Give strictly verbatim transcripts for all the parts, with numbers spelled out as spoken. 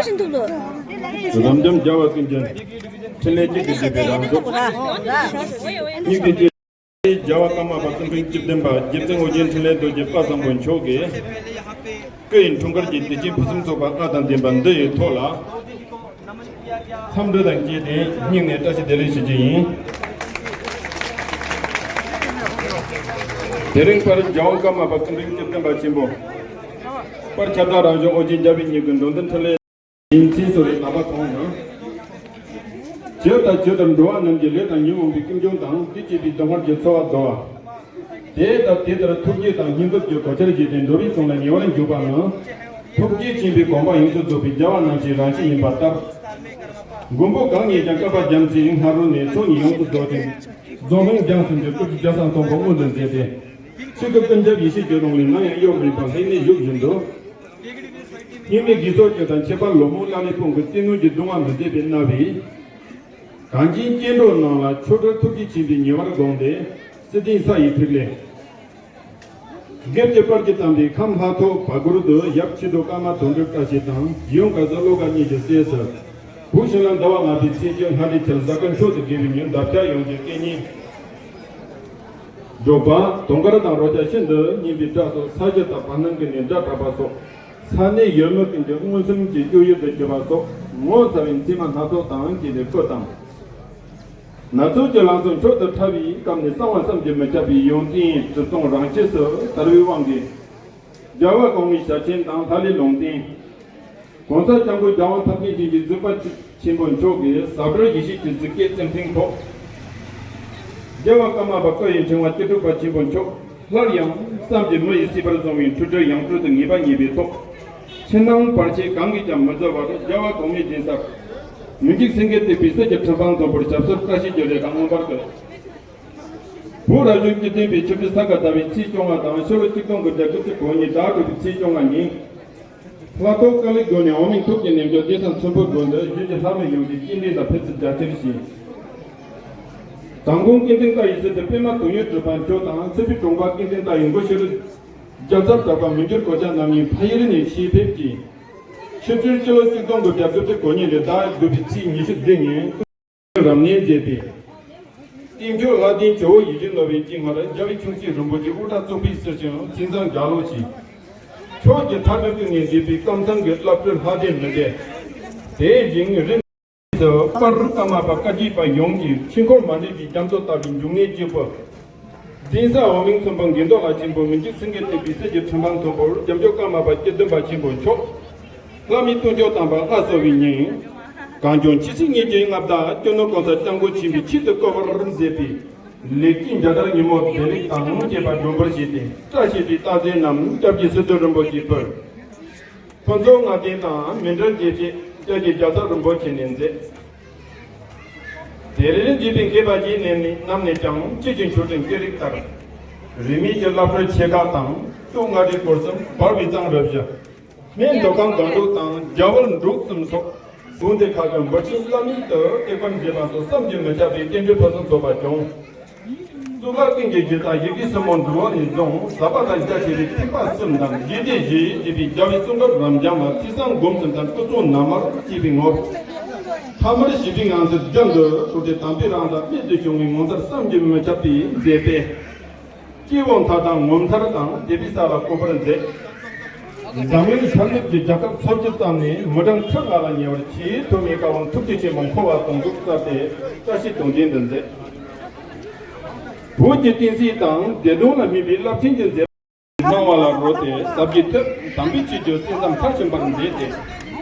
ཤིན་ཏུ་ལོ། རབ་འབྱམས་རྒྱལ་བ་ཀུན་གྱི་འཕྲིན་ལས་གཅིག་ཏུ་བསྡུས་པའི་རང་གཟུགས། སྙིང་ཐིག་ཅན། རྒྱལ་བ་ཀརྨ་པ་ཀུན་མཁྱེན་བཅུ་བདུན་པ་རྗེ་བཙུན་ཨོ་རྒྱན་འཕྲིན་ལས་རྡོ་རྗེ་དཔལ་བཟང་པོ་མཆོག་གི་སྐུ་ཡི་འཁྲུངས་སྐར་གྱི་དུས་ཆེན་ཕུན་སུམ་ཚོགས་པ་ལྔ་དང་ལྡན་པ་འདི་ཡི་ཐོག་ལ། འཚམས་འདྲི་དང་བཅས་ཏེ་སྙིང་ནས་བཀྲ་ཤིས་བདེ་ལེགས་ཞུ་རྒྱུ་ཡིན། དེ་རིང་པར་རྒྱལ་བ་ཀརྨ་པ་ཀུན་མཁྱེན་བཅུ་བདུན་པ་ཆེན་པོ། པར་ཁྱབ་བདག་རང་བྱུང་ཨོ་རྒྱན་རྒྱལ་བའི་ཉིད་ཀྱི་འགྲོ་འདུལ་འཕྲིན་ལས་ཡིན་ཚུལ་སོགས་ལས་ལག་པ་ཐོགས་ན། བྱས་དང་བྱེད་དང་འགྲོ་བ་རྣམས་ཀྱི་ལས་དང་ཉོན་མོངས་པའི་ཀུན་འབྱུང་དང་དེ་བཅས་པའི་སྡུག་བསྔལ་གྱི་ཚོར་བ་བདོ་བ། དེ་ལྟར་དེ་ལྟར་ཐུགས་རྗེ་དང་སྙིང་སྟོབས་ཀྱི་གོ་ཆར་བཞེས་ཏེ་འགྲོ་བའི་དོན་ལ་ཉེ་བར་འཇུག་པ་ནི། ཐུགས་རྗེ་ཆེན་པོའི་དགོངས་པ་ཡོངས་སུ་རྫོགས་པའི་རྒྱལ་བ་རྣམས་ཀྱི་རང་བཞིན་ཡིན་པ་ལྟར། མགོན་པོ་གང་ཉིད་ཀྱང་བསྐལ་པ་རྒྱ་མཚོའི་སྔ་རོལ་ནས་ཚོགས་གཉིས་ཡོངས་སུ་རྫོགས་ཤིང་། རྫོགས་སྨིན་རྒྱང་གསུམ་གྱི་སྐུ་བཞི་རྒྱ་ཚ་མཐོན་པོ་མངོན་དུ་མཛད་དེ། ཆོས་སྐུ་ཀུན་ཁྱབ་ཡེ་ཤེས་ཀྱི་ཀློང་ལས་ནམ་ཡང་གཡོ་མེད་པར་ལྷང་ངེར་བཞུགས་བཞིན་དུ། སྙིགས་མའི་དགེ་ཚོགས་ཀྱི་དང་ཁྱད་པར་ལོ་མོ་བླ་མའི་དཔུང་གི་རྩེ་གནོན་གྱི་གདུང་བ་མི་བཟད་པའི་སྣང་བས། གངས་ཅན་སྐྱེ་འགྲོ་རྣམས་ལ་ཆོ་འཕྲུལ་ཐུགས་རྗེ་ཆེན་པོའི་ཉེ་བར་དགོངས་ཏེ་སྲིད་དེའི་ས་ཡི་ཐིག་ལེ། སྒེར་གྱི་པར་གྱིས་བལྟམས་པའི་ཁམས་ལྷ་ཐོག་བར་སྐོར་དུ་ཡབ་མཆོག་ཏུ་ཀརྨ་དོན་གྲུབ་བཀྲ་ཤིས་དང་ཡུམ་ག་ས་བློ་དགའ་གཉིས་ཀྱི་སྲས་སུ། བུ་ཤིང་ལ་ཟླ་བ་ལྔ་པའི་ཚེས་བཅུ་སྔ་དྲོའི་ཆར་གཟའ་སྐར་མཆོག་ཏུ་དགེ་བའི་ཉིན་འདབ་ཆགས་ཡོངས་ཀྱི་སྐད་སྙན། འབྲོག་པ་དུང་དཀར་དང་རོ་བརྒྱ་ཤིན་ཏུ་སྙན་པའི་སྒྲ་སོགས་ས་གཞི་དང་བར་སྣང་གི་ནས་སྒྲ་གྲགས་པ་སོགས་ས་གནས་ཡུལ་མི་ཀུན་གྱི་མངོན་སུམ་གྱི་སྤྱོད་ཡུལ་དུ་གྱུར་པ་སོགས་ངོ་མཚར་བའི་མཚན་མ་སྣ་ཚོགས་དང་བཅས་ཏེ་སྐུ་དང་། ན་ཟུག་གི་ལང་ཚོ་མཆོག་ཏུ་ཕྲ་བའི་སྐབས་ནས་གསང་བ་བསམ་གྱིས་མི་ཁྱབ་པའི་ཡོན་ཏན་གྲུབ་སོང་རང་ཆས་སུ་དར་བའི་དབང་གིས། རྒྱལ་བ་གོང་མའི་ཞལ་ཆེམས་དང་ལྷ་ལས་ལུང་བསྟན། གོང་ས་སྐྱབས་མགོན་རྒྱལ་དབང་ཐམས་ཅད་མཁྱེན་ཅིང་གཟིགས་པ་ཆེན་པོ་མཆོག་གིས་ཟབ་དཔལ་ཡེ་ཤེས་ཀྱི་གཟིགས་སྐལ་བསྩལ་ཐེངས་ཐོག་རྒྱལ་བ་ཀརྨ་པ་སྐུ་ཡི་ཕྲེང་བ་སྐྱེ་ཐུབ་པ་ཆེན་པོ་མཆོག་སླར་ཡང་བསམ་གྱིས་མི་ཡི་སྲིད་པར་བཟུང་བའི་འཁྲུལ་གྲོལ་ཡང་སྤྲུལ་དུ་ངེས་པ་རྙེད་པའི་ཐོག་ཕྱི་ནང་བར་ཆད་གང་གིས་ཀྱང་མི་བཟོད་པར་རྒྱལ་བ་གོང་མའི་སྦྱིན་སྲེག་མི་འཇིགས་སེང་གེ་བཏེག་པའི་གསེར་གྱི་ཁྲི་འཕང་མཐོན་པོར་ཞབས་སོར་བཀྲ་ཤིས་ཀྱི་རེ་ཁཱ་མངོན་པར་བསྟོད། བོད་རབ་བྱུང་བཅུ་བདུན་པའི་ཆུ་སྦྲུལ་ས་ག་ཟླ་བའི་ཚེས་བཅོ་ལྔ་དང་ཕྱི་ལོ་ཆིག་སྟོང་དགུ་བརྒྱ་དགུ་བཅུ་གོ་གཉིས་ཟླ་དྲུག་པའི་ཚེས་བཅོ་ལྔ་ཉིན། ལྷ་ཐོག་ཀ་ལི་དགོན་ནས་འོག་མིན་ཐུགས་ཀྱི་རྣལ་འབྱོར་སྡེ་ཚན་ཚོན་པོ་དགོན་དུ་གཞིས་ཀྱི་ལྷ་མི་ཡོངས་ཀྱིས་སྤྱན་འདྲེན་དང་ཕེབས་བསུ་རྒྱ་ཆེར་ཞུས། དང་ཀོང་ཀུན་ལྡན་བཀའ་ཡི་སྲིད་དུ་པདྨ་དོན་ཡོད་གྲུབ་པ་མཆོག་དང་སེ་པི་གྲོང་པ་ཀུན་ལྡན་བཀའ་ཡི་མགོ་ཤེས་རབ་རྒྱལ་ཚབ་གྲགས་པ་མི་འགྱུར་གོ་ཆ་རྣམ་གཉིས་ཕ་ཡུལ་ནས་ཆེད་ཕེབས་ཀྱིས། ཆིག་སྤྲུལ་སྤྱི་ལོ་ཆིག་སྟོང་དགུ་བརྒྱ་དགུ་བཅུ་གོ་གཉིས་ལོའི་ཟླ་དགུ་པའི་ཚེས་ཉི་ཤུ་བདུན་ཉིན། རབ་གནས་མཛད་དེ། རྟེན་མཆོག་ལྷ་ལྡན་ཇོ་བོ་ཡིད་བཞིན་ནོར་བུའི་དཀྱིལ་མར་རྒྱལ་བའི་ཁྱུང་སྲས་རིན་པོ་ཆེ་དབུ་སྐྲ་བཙུགས་པའི་ཟུར་ཞིང་མཚན་བཟང་རྒྱ་ལོ་ཞིང་། ཕྱོགས་ཀྱི་མཐའ་དག་ཀུན་ནས་མཛེས་པའི་ཀམ་ཚང་གི་བླ་སྤྲུལ་ལྷ་སྡེ་མི་སྡེ། དེ་བཞིན་རིམ་གྱིས་པར་ཀརྨ་པ་བཀའ་བརྒྱུད་པ་ཡོངས་ཀྱི་ཆོས་འཁོར་མ་འདྲེས་པའི་རྒྱ་མཚོ་ལྟ་བུའི་འབྱུང་གནས་གཅིག་པུ། གདན་ས་འོག་མིན་ཚོན་པ་དགེ་འདུན་ལ་ཆེན་པོ་མི་འཇིགས་སེང་གེ་བཏེག་པའི་གསེར་གྱི་ཁྲི་འཕང་མཐོན་པོར་རྒྱལ་མཆོག་ཀརྨ་པ་སྐྱེ་བདུན་པ་ཆེན་པོ་མཆོག་བླ་མའི་བསྟན་བཅོས་དམ་པ་ལྷ་གསོལ་བའི་ཉིན། གངས་ལྗོངས་ཆོས་སྲིད་གཉིས་ཀྱི་མངའ་བདག་སྤྱི་ནོར་༸གོང་ས་༸སྐྱབས་མགོན་ཆེན་པོའི་ཆེད་དུ་བསྐོ་བར་མཛད་པའི་ལེགས་བཅོས་རྒྱ་གར་ཉིན་མོ་བདེ་ལེགས་དང་བཅས་པ་སྒྲོན་འབུལ་བྱས་ཏེ་བཀྲ་ཤིས་པའི་རྟགས་མཚན་རྣམས་སྐྱབས་ཀྱི་སྲིད་དོན་རིན་པོ་ཆེས་ཕུལ། ཕུན་ཚོགས་ལྔ་ལྡན་དང་མཎྜལ་རྒྱས་བཤད་སྐྱབས་ཀྱི་རྒྱལ་ཚབ་རིན་པོ་ཆེ་ནས་མཛད། དེ་རིང་འདས་པའི་མཁས་པ་ཡིན་ནས་ནི་རྣམས་ནས་ཀྱང་ཆོས་ཀྱི་མཆོག་སྤྲིན་སྐད་རིགས་ལྟར། རིས་མེད་ཀྱི་བླ་སྤྲུལ་ཆེ་ཁག་དང་གཙུག་ལྔ་སྡེ་སྐོར་གསུམ་འབར་བའི་གཙང་རབ་བཞི། སྨན་མདོ་ཁམས་སྒང་དྲུག་དང་རྒྱ་བལ་འབྲུག་གསུམ་སོགས་གཟུངས་སྡེ་ཁག་གི་འབུལ་ཆེན་བླ་མེད་དུ་ཐེག་པར་མཛད་པ་སོགས་བསམ་གྱིས་མི་ཁྱབ་པའི་རྟེན་འབྲེལ་ཕུན་སུམ་ཚོགས་པ་བྱུང་། གཙུག་ལག་ཀུན་གྱི་རྒྱུད་དང་ཡི་གེ་ཟབ་མོ་འབྲི་བ་ནས་བཟུང་ཟབ་པ་དང་རྒྱ་ཆེ་བའི་ཐེག་པ་གསུམ་དང་རྒྱས་བསྡུས་བཞི་ཞེས་པའི་རྒྱལ་བའི་གསུང་རབ་རབ་འབྱམས་ལ་ཐོས་བསམ་སྒོམ་གསུམ་དང་ཀུན་རྫོབ་ན་མར་བཅས་པའི་ངོར། ཐ་མར་ཞི་བའི་ངང་ཚུལ་རྒྱུན་དུ་གྲུབ་སྟེ་དམ་པའི་རང་དང་རྨད་དུ་བྱུང་བའི་ངོ་མཚར་བསམ་གྱིས་མི་ཁྱབ་པའི་མཛད་པས། སྐྱེ་བོ་མཐའ་དག་ངོ་མཚར་དང་དད་པའི་ས་ལ་བཀོད་པར་མཛད། འཛམ་གླིང་ཤར་ནུབ་ཀྱི་རྒྱལ་ཁབ་སོ་བཅུ་ཙམ་ནས་མི་གྲངས་ཁྲི་ལྔ་ལ་ཉེ་བར་ཆེས་ཐོག་མའི་བཀའ་དབང་ཐུགས་རྗེ་ཆེན་པོ་འཁོར་བ་དོང་སྤྲུགས་བསྩལ་ཏེ་བཀྲ་ཤིས་དུང་ལྡན་དུ་མཛད། བོད་ཀྱི་བསྟན་སྲིད་དང་བདེན་དོན་ལ་དམིགས་པའི་རླབས་ཆེན་གྱི་མཛད་པ་གནང་བ་ལ་རོལ་ཏེ་ཟབ་ཀྱི་ཐབས་དམ་པའི་ཆོས་ཀྱི་གསན་བསམ་མཐར་ཕྱིན་པར་མཛད་དེ།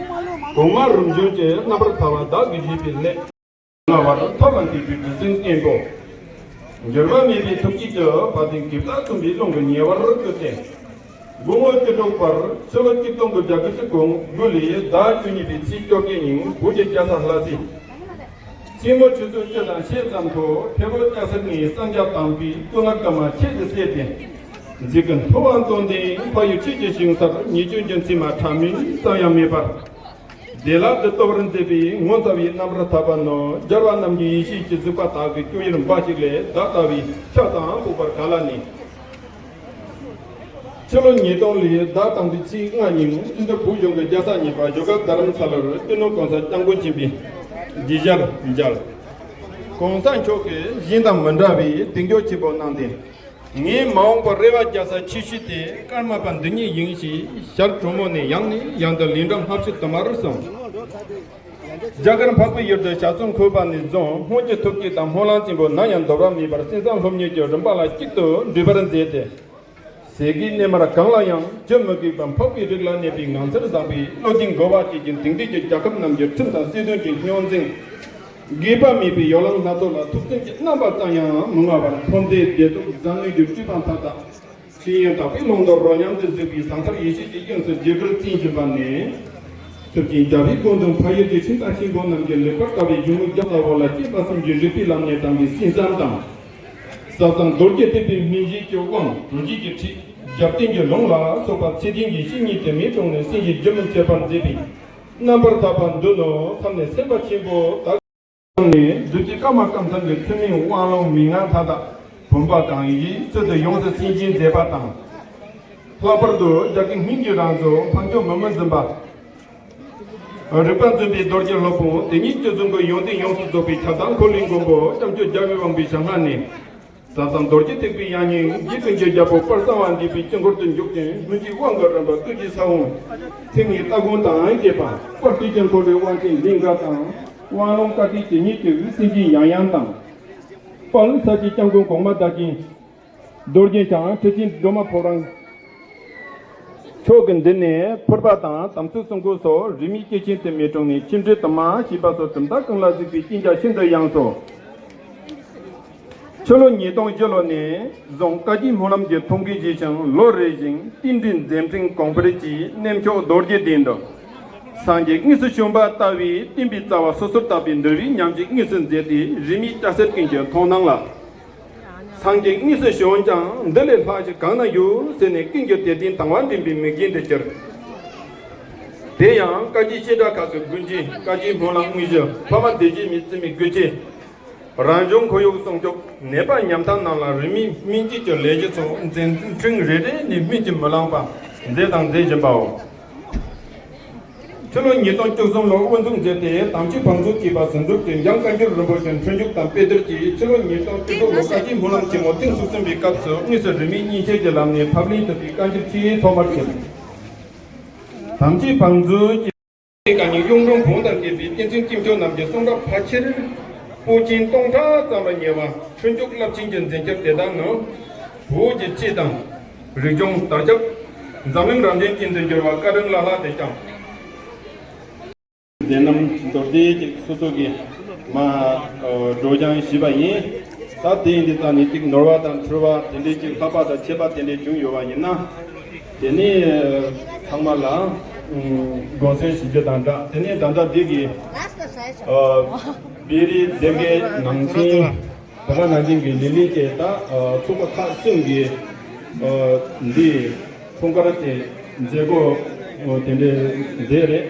གོང་མ་རིམ་བྱོན་གྱི་རྣམ་པར་ཐར་པ་བདག་གིས་བཞེས་པའི་སླད། ལ་བར་ཐབས་ལ་མཁས་པའི་གྲུ་གཟིངས་བརྟན་པོ། འགྱུར་བ་མེད་པའི་ཐུགས་བསྐྱེད་ཀྱི་དཔལ་ལྡན་གུས་པ་མཚོན་པའི་ཀློང་གི་ཉེ་བར་བཀོད་དེ། དགུང་ལོ་བཅུ་དྲུག་པར་ཕྱི་ལོ་གཅིག་སྟོང་དགུ་བརྒྱ་དགུ་བཅུ་གོ་དགུ་ལོའི་ཟླ་བཅུ་གཉིས་པའི་ཚེས་བཅོ་བརྒྱད་ཉིན་བོད་ཀྱི་རྒྱལ་ས་ལྷ་སའི་མཚན་མོ་ཆུ་ཚོད་བཅུ་དང་ཕྱེད་ཙམ་དུ་ཕེབས་པ་སྐྱ་སེར་ལྔའི་གསང་རྒྱ་དམ་པའི་སྐུ་ལྔ་བསྐུལ་མ་ཁྱད་དུ་བསད་དེ། འཇིགས་ཀྱི་མཐུ་དབང་སྟོབས་ལྡན་ཕ་ཡུལ་ཆོས་ཀྱི་ཞིང་སར་ཉེས་སྐྱོན་གྱི་མཚན་མ་ཕྲ་མོ་ཙམ་ཡང་མེད་པར། བདེ་བླག་ཏུ་རྟོགས་པར་མཛད་པའི་ངོ་མཚར་བའི་རྣམ་པར་ཐར་པ་ནི་རྒྱལ་བ་རྣམས་ཀྱི་ཡེ་ཤེས་ཀྱི་གཟིགས་པ་དག་གི་སྤྱོད་ཡུལ་འབའ་ཞིག་ལས་བདག་ལྟ་བུའི་ཆ་ཚང་ཕོག་པར་ག་ལ་ནི། ཕྱི་ལོ་ཉིས་སྟོང་ལོའི་ཟླ་དང་པོའི་ཚེས་ལྔ་ཉིན་ཨིན་ཌི་བོད་གཞུང་གི་རྒྱལ་ས་གཉིས་པ་བཞུགས་སྒར་རྡ་རམ་ས་ལར་སྤྱི་ནོར་གོང་ས་སྐྱབས་མགོན་ཆེན་པོས་གདན་ཞུ་མཇལ། གོང་ས་མཆོག་གིས་གཞན་དང་མི་འདྲ་བའི་གདེང་འཇོག་ཆེན་པོ་གནང་སྟེ། ངའི་མ་འོངས་པར་རེ་བ་རྒྱལ་ས་ཆེ་ཤོས་དེ་ཀརྨ་པ་འདི་ཉིད་ཡིན་ཞེས་ཞལ་དྲོན་མོ་ནས་ཡང་ནས་ཡང་དུ་ལན་གྲངས་ལྔ་བཅུ་དུ་མར་གསུངས། རྒྱ་གར་འཕགས་པའི་ཡུལ་དུ་ཞལ་གསུང་འཁོད་པ་ནས་བཟུང་སྔོན་གྱི་ཐུགས་བསྐྱེད་དང་སྨོན་ལམ་བཙན་པོ་ནམ་ཡང་འདོར་བ་མེད་པར་གསན་བསམ་སློབ་གཉེར་གྱི་རིམ་པ་ལ་གཅིག་ཏུ་འདྲེས་པར་མཛད་དེ། ཟས་གོས་གནས་མལ་གང་ལ་ཡང་རྒྱུ་མི་དགོས་པར་འཕགས་པའི་རིགས་ལ་གནས་པའི་ངང་ཚུལ་བཟང་པོས་བློ་གདེང་འགུལ་བ་བཅས་ཀྱི་དེང་དུས་ཀྱི་རྒྱལ་ཁབ་རྣམས་ཀྱི་ཁྲིམས་དང་སྲིད་དོན་གྱི་རྙོག་འཛིང་། དགོས་པ་མེད་པའི་ཡོ་ལང་སྣ་ཚོགས་ལ་ཐུགས་བསམ་གྱི་རྣམ་པ་ཙམ་ཡང་མི་མངའ་བར་འཁོར་འདས་བདེ་སྡུག་བཟང་ངན་གྱི་སྤྲོས་པ་མཐའ་དག་ཤེས་ཡོན་དག་པའི་ཀློང་དུ་རོ་མཉམ་དུ་བཟོས་པའི་ཟང་ཐལ་ཡེ་ཤེས་ཀྱི་དབྱིངས་སུ་རྒྱས་པར་བརྩོན་བཞིན་པ་ནི། ཐུབ་ཆེན་རྒྱལ་བའི་སྐུ་མདུན་ཕ་ཡུལ་གྱི་ཁྱིམ་བདག་ཆེན་པོ་རྣམས་ཀྱི་ལེགས་པར་ལྟ་བའི་གཞུང་ལུགས་རྒྱ་ལྟ་བུ་ལ་གཅེས་པ་གསུམ་གྱི་རིག་པའི་ལམ་ནས་དྲངས་པའི་གསན་བསམ་དང་། ཟབ་གསང་རྡོ་རྗེ་ཐེག་པའི་སྨིན་བྱེད་ཀྱི་དབང་གྲུ་འཇིགས་ཀྱི་ཁྲིད་རྒྱབ་རྟེན་གྱི་ལུང་ལ་སོགས་པ་ཚད་ལྡན་གྱི་བཤེས་གཉེན་དུ་མའི་དྲུང་ནས་གསན་བཞེས་རྒྱུན་མི་ཆད་པར་མཛད་པས་རྣམ་པར་དག་པར་འདུད་ནོ་བསམ་ནས་སེམས་དཔའ་ཆེན་པོ་དག་ནས་བདུད་ཀྱི་བཀའ་མ་བཀའ་མཚང་གི་ཐུན་མིན་དབང་ལུང་མན་ངག་མཐའ་དག་བུམ་པ་དང་ཡིད་ཚུལ་དུ་ཡོངས་སུ་གསན་བཞེས་མཛད་པ་དང་། ལྷག་པར་དུ་རྒྱ་གི་སྔོན་གྱི་རང་གཟུགས་འཕགས་མཆོག་མི་མི་འཛིན་པ། རིག་པ་འཛིན་པའི་རྡོ་རྗེ་སློབ་དཔོན་དེ་ཉིད་སྤྱི་གསུམ་གྱི་ཡོན་ཏན་ཡོངས་སུ་རྫོགས་པའི་ཁྱབ་བདག་འཁོར་ལོའི་མགོན་པོ་སྐྱབས་མཆོག་རྒྱལ་བའི་དབང་པོའི་ཞལ་སྔ་ནས། ཟབ་གསང་རྡོ་རྗེ་ཐེག་པའི་དབྱངས་སྙན་རྗེ་ཀུན་གྱི་རྒྱལ་པོ་དཔལ་གསང་བ་འདུས་པའི་དཀྱིལ་འཁོར་དུ་འཇུག་ཅིང་སྔོན་གྱི་དབང་གི་རིམ་པ་བསྐུལ་གྱི་ས་བོན། ཚིག་ངེས་སྟ་གོན་དང་བཅས་པ་དཔལ་སྤྲུལ་གྱི་འཁོར་ལོའི་དབང་ཆེན་ལིང་ག་དང་དབང་ལུང་བཀའ་ཁྲིད་དེ་ཉིད་ཀྱི་དབུས་སེམས་ཅན་ཡང་ཡང་དང་། དཔལ་ས་སྐྱའི་སྐྱབས་མགོན་གོང་མ་བདག་ཆེན། རྡོ་རྗེ་འཆང་ཁྲི་ཆེན་སྒྲོལ་མ་ཕོ་བྲང་མཆོག་གི་མདུན་ནས་ཕུར་པ་དང་དམ་ཚིག་སྲུང་འཁོར་སོགས་རིས་མེད་སྐྱེས་ཆེན་དུ་མའི་དྲུང་ནས་ཆིབས་འགྲོས་དུ་མ་ཞེས་པ་སོགས་གྲུབ་མཐའ་ཀུན་ལ་གཟིགས་པའི་སྐྱེས་ཆེན་ཤིན་ཏུ་ཡངས་སོ། ཕྱི་ལོ་ཉིས་སྟོང་བཞི་ལོ་ནས་བཟུང་བཀའ་བརྒྱུད་སྨོན་ལམ་གྱི་ཐོག་འགན་བཞེས་ཤིང་ལོ་རེ་བཞིན་རྟེན་འབྲེལ་མཛད་འཕྲིན་གོང་འཕེལ་གྱིས་གནས་མཆོག་རྡོ་རྗེ་གདན་དུ། སངས་རྒྱས་དངོས་སུ་བྱོན་པ་ལྟ་བུའི་བསྟན་པའི་རྩ་བ་སོ་སོར་བརྟག་པའི་འདུལ་བའི་ཉམས་ཀྱིས་དངོས་སུ་མཛད་དེ་རིས་མེད་སྐྱ་སེར་ཀུན་གྱི་མཐོང་སྣང་ལ། སངས་རྒྱས་དངོས་སུ་བྱོན་ཀྱང་འདི་ལས་ལྷག་ཅིག་གང་ན་ཡོད་ཟེར་ནས་ཀུན་གྱི་དད་ལྡན་དང་བ་འདྲེན་པའི་མིག་རྒྱན་དུ་གྱུར། དེ་ཡང་བཀའ་བརྒྱུད་བཤད་གྲྭ་ཁག་གི་དགོན་སྤྱི་བཀའ་བརྒྱུད་སྨོན་ལམ་དངོས་གཞི་འཕགས་མ་སྡེ་བཞིའི་མི་བརྩི་མི་དགོས་ཆེད། རང་བྱུང་ཁོར་ཡུག་སྲུང་སྐྱོབ་ནད་པ་ཉམས་ཐག་རྣམས་ལ་རིན་མེད་སྨན་བཅོས་ཀྱི་ལས་གཞི་སོགས་མཛད་འཕྲིན་རེ་རེ་ནས་སྨིན་གྱིས་མི་ལང་བ་མཛད་དང་མཛད་བཞིན་པའོ། ཕྱི་ལོ་ཉིས་སྟོང་བཅུ་གསུམ་ལོར་དབུ་འཛུགས་མཛད་དེ་དམ་ཆོས་བང་མཛོད་ཅེས་པ་ཟུར་འཛུགས་ཀྱིས་འཇང་བཀའ་འགྱུར་རིན་པོ་ཆེ་འཕྲིན་སྐྱོང་དང་དཔེ་སྡུར་གྱིས་ཕྱི་ལོ་ཉིས་སྟོང་བཅུ་དྲུག་ལོར་བཀའ་བརྒྱུད་སྨོན་ལམ་ཆེན་མོ་ཐེངས་སོ་གསུམ་པའི་སྐབས་སུ་དངོས་སུ་རིས་མེད་མཉེས་གཤེར་གྱི་ལམ་ནས་ཕབ་ལེན་ཐུབ་པའི་བཀའ་འགྱུར་ཆེས་ཐོག་མར་བྱོན། དམ་ཆོས་བང་མཛོད་ཀྱི་བཀའ་རྙིང་གཡུང་དྲུང་བོན་དང་བཅས་པའི་བསྟན་འཛིན་སྐྱེས་མཆོག་རྣམས་ཀྱི་གསུང་རབ་ཕལ་ཆེར་པོད་ཆེན་སྟོང་ཕྲག་ཙམ་ལ་ཉེ་བ་འཕྲིན་སྐྱོང་རླབས་ཆེན་གྱི་མཛད་འཆར་དེ་དག་ནི་བོད་ཀྱི་སྤྱི་དང་། རིག་གཞུང་དར་ཁྱབ། འཛམ་གླིང་རང་བཞིན་ཅན་དུ་འགྱུར་བ་བཀའ་དྲིན་བླ་ལྷག་དེ་ཀྱང་། མཛད་རྣམ་མདོར་བསྡུས་ཀྱི་སོ་སོ་གི་མ་སྒྲོག་སྦྱང་ཞུས་པ་ཡིན། ད་དེ་ཡིན་དུས་ཙང་ནས་ཅིག་ནོར་བ་དང་འཁྲུལ་བ་དེ་འདྲའི་ཅིག་ལྷག་པ་དང་ཆད་པ་དེ་འདྲའི་བྱུང་ཡོད་པ་ཡིན་ན། དེ་ནས་ཚང་མ་ལ་དགོངས་སེལ་ཞུ་རྒྱུ་དང་སྦྲགས། དེ་ནས་ད་ལྟ་འདི་གི་བེ་རི་སྡེ་དགེ་ནང་ཆེན། ད་ག་ནང་བཞིན་གྱི་ལི་ལི་ཅེ་ད་ཚོགས་པ་ཁག་གསུམ་གྱི་འདི་འཁྲུངས་སྐར་དེ་མཛད་སྒོ་དེ་འདྲའི་མཛད་རེད།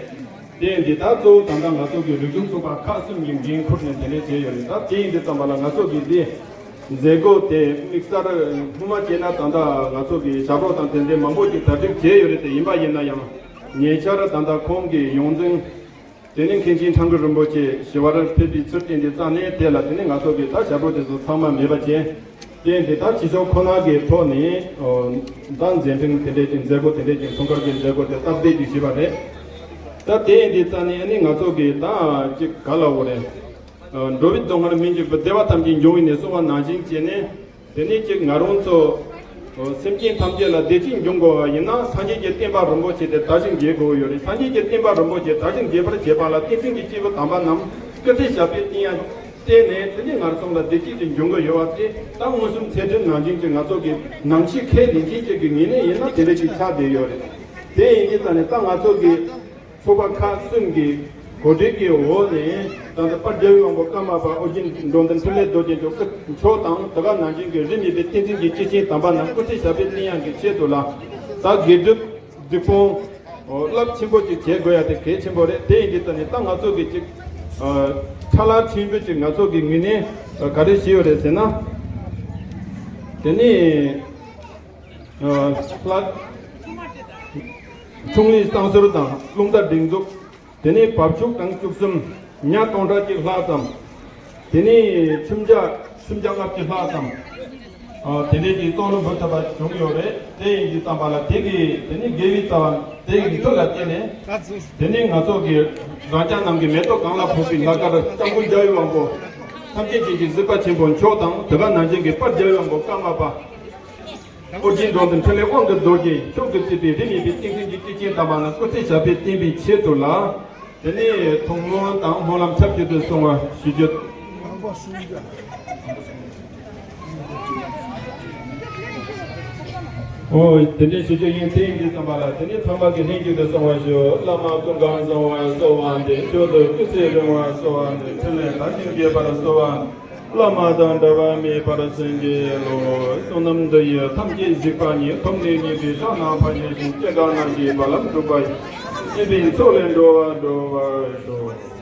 དེ་འདི་ད་གཙོ་བོ་ད་ལྟ་ང་ཚོ་གི་རིག་གཞུང་ཚོགས་པ་ཁག་གསུམ་གྱི་འགན་འཁུར་ནས་དེ་འདྲའི་བྱས་ཡོད་རེད། ད་དེ་ཡིན་དུས་ཙམ་པ་ལ་ང་ཚོ་གི་འདི་མཛད་སྒོ་དེ་དམིགས་བསལ་སྔོན་མ་བྱས་ན་ད་ལྟ་ང་ཚོ་གི་ཞབས་བྲོ་དང་དེ་འདྲའི་མང་པོ་ཞིག་གྲ་སྒྲིག་བྱས་ཡོད་རེད། དེ་ཡིན་པ་ཡིན་ན་ཡང་ཉེ་ཆར་ད་ལྟ་ཁོང་གི་ཡོངས་འཛིན། དེ་ནས་མཁན་ཆེན་ཁྲ་འགུ་རིན་པོ་ཆེ་ཞི་བར་ཕེབས་པའི་ཚུལ་བསྟན་ཏེ་རྩ་ནས་དེ་ལ་དེ་ནས་ང་ཚོ་གི་ད་ཞབས་བྲོ་དེ་ཚོ་ཚང་མ་མེད་པ་བྱས། དེ་འདི་ད་ཕྱི་ཕྱོགས་ཁོ་ན་གི་ཐོག་ནས་ད་མཛད་འཕྲིན་དེ་འདྲས་ཀྱི་མཛད་སྒོ་དེ་འདྲས་ཀྱི་འཁྲུངས་སྐར་གྱི་མཛད་སྒོ་དེ་སྟབས་བདེ་ཅིག་ཞུས་པ་རེད། ད་དེ་འདི་རྩ་ནས་ཨ་ནི་ང་ཚོ་གི་ད་ཅིག་ག་ལ་འོ་རེད། འགྲོ་བའི་སྡུག་བསྔལ་སྨིན་གྱི་བུ་བདེ་བ་ཐམས་ཅད་འབྱུང་བའི་གནས་གསུངས་པ་ནང་བཞིན་བྱས་ནས། དེ་ནས་ཅིག་ང་རང་ཚོ་སེམས་ཅན་ཐམས་ཅད་ལ་བདེ་སྐྱིད་འབྱུང་དགོས་པ་ཡིན་ན་སངས་རྒྱས་ཀྱི་བསྟན་པ་རིན་པོ་ཆེ་དེ་དར་ཞིང་རྒྱས་དགོས་ཡོད་རེད། སངས་རྒྱས་ཀྱི་བསྟན་པ་རིན་པོ་ཆེ་དར་ཞིང་རྒྱས་པར་བྱེད་པ་ལ་བསྟན་འཛིན་གྱི་སྐྱེས་བུ་དམ་པ་རྣམས་སྐུ་ཚེ་ཞབས་པད་བརྟན་ཡང་བརྟེན་ནས་དེ་ནས་ང་རང་ཚོ་ལ་བདེ་སྐྱིད་དེ་འབྱུང་གི་ཡོད་པ་དེ་ད་མངོན་སུམ་ཚད་ལྡན་ནང་བཞིན་གྱི་ང་ཚོ་གི་ནང་ཆོས་ཁས་ལེན་མཁན་ཅིག་གི་ངོས་ནས་ཡིན་ན་དེ་འདྲ་ཞིག་ཆགས་བསྡད་ཡོད་རེད། དེ་ཡིན་དུས་ཙང་ནས་ད་ང་ཚོ་གི་ཚོགས་པ་ཁག་གསུམ་གྱི་གོ་སྒྲིག་གི་འོག་ནས་ད་ལྟ་དཔལ་རྒྱལ་བའི་དབང་པོ་ཀརྨ་པ་ཨོ་རྒྱན་འགྲོ་མགོན་འཕྲིན་ལས་རྡོ་རྗེ་མཆོག་མཆོག་དང་དེ་ག་ནང་བཞིན་གྱི་རིས་མེད་པའི་བསྟན་འཛིན་གྱི་སྐྱེས་ཆེན་དམ་པ་རྣམས་སྐུ་ཚེ་ཞབས་པད་བརྟན་ཡག་གི་ཆེད་དུ་ལ་ད་དགེ་སྒྲུབ་སྒྲིག་སྤོང་རླབས་ཆེན་པོ་ཅིག་བྱེད་དགོས་ཡ་དེ་གལ་ཆེན་པོ་རེད། དེ་ཡིན་དུས་ཙང་ནས་ད་ང་ཚོ་གི་ཅིག་ཕྲ་ལ་ཕྲན་བུ་ཅིག་ང་ཚོ་གི་ངོས་ནས་ག་རེ་བྱས་ཡོད་རེད་ཟེར་ན། དེ་ནས། ལྷ། འཁྲུངས་ལྷའི་བསང་གསོལ་དང་རླུང་རྟ་སྒྲེང་འཛུགས། དེ་ནས་བབ་ཆུ་གྲངས་བཅུ་གསུམ། ཉ་སྟོང་ཕྲག་གཅིག་ལྷག་ཙམ། དེ་ནས་ཁྱིམ་བྱ་སུམ་བརྒྱ་ལྔ་བཅུ་ལྷག་ཙམ། ཨ། དེ་འདྲའི་གི་བསང་ལུ་འབུལ་ཐུབ་པ་བྱུང་ཡོད་རེད། དེ་ཡིན་དུས་ཙམ་པ་ལ་དེ་གི་དེ་ནི་དགེ་བའི་རྩ་བ་དེ་གི་མཐུ་ལ་བརྟེན་ནས། དེ་ནི་ང་ཚོ་གི་རང་ཅག་རྣམས་ཀྱི་མེ་ཏོག་གང་ལ་ཕོག་པའི་ལྷ་སྐལ་སྐྱབས་མགོན་རྒྱལ་བའི་དབང་པོ་ཐམས་ཅད་ཀྱི་གཟིགས་པ་ཆེན་པོ་མཆོག་དང་། དེ་ག་ནང་བཞིན་གྱི་དཔལ་རྒྱལ་བའི་དབང་པོ་ཀརྨ་པ། ཨོ་རྒྱན་འགྲོ་དོན་འཕྲིན་ལས་དབང་གི་རྡོ་རྗེ་མཆོག་གིས་གཙོས་པའི་རིས་མེད་པའི་ཏིང་འཛིན་གྱི་སྐྱེས་ཆེན་དམ་པ་རྣམས་སྐུ་ཚེ་ཞབས་པད་བརྟན་པའི་ཆེད་དུ་ལ། དེ་ནས་ཐུགས་སྨོན་དང་སྨོན་ལམ་ཆབས་ཅིག་ཏུ་གསུང་བ་ཞུ་རྒྱུ། ཨོ། དེ་འདྲའི་ཞུ་རྒྱུ་ཡིན། དེ་ཡིན་དུས་ཙམ་པ་ལ་དེ་ནས་ཚང་མ་གིས་ལྷན་ཅིག་ཏུ་གསུང་བ་ཞུ། བླ་མ་ཀུན་དགའ་གསང་བར་གསོལ་བ་འདེབས། མཆོག་ཏུ་སྐུ་ཚེ་རིང་བར་གསོལ་བ་འདེབས། འཕྲིན་ལས་དར་ཞིང་རྒྱས་པར་གསོལ་བ། བླ་མ་དང་འབྲལ་བ་མེད་པར་བྱིན་གྱིས་རློབས། བསོད་ནམས་འདི་ཡིས་ཐམས་ཅད་གཟིགས་པ་ཉིད། ཐོབ་ནས་ཉེས་པའི་དགྲ་རྣམས་ཕམ་བྱས་ཤིང་། སྐྱེ་རྒ་ན་འཆིའི་རྦ་རླབས་འཁྲུགས་པ་ཡི། སྲིད་པའི་མཚོ་ལས་འགྲོ་བ་སྒྲོལ་བར་ཤོག།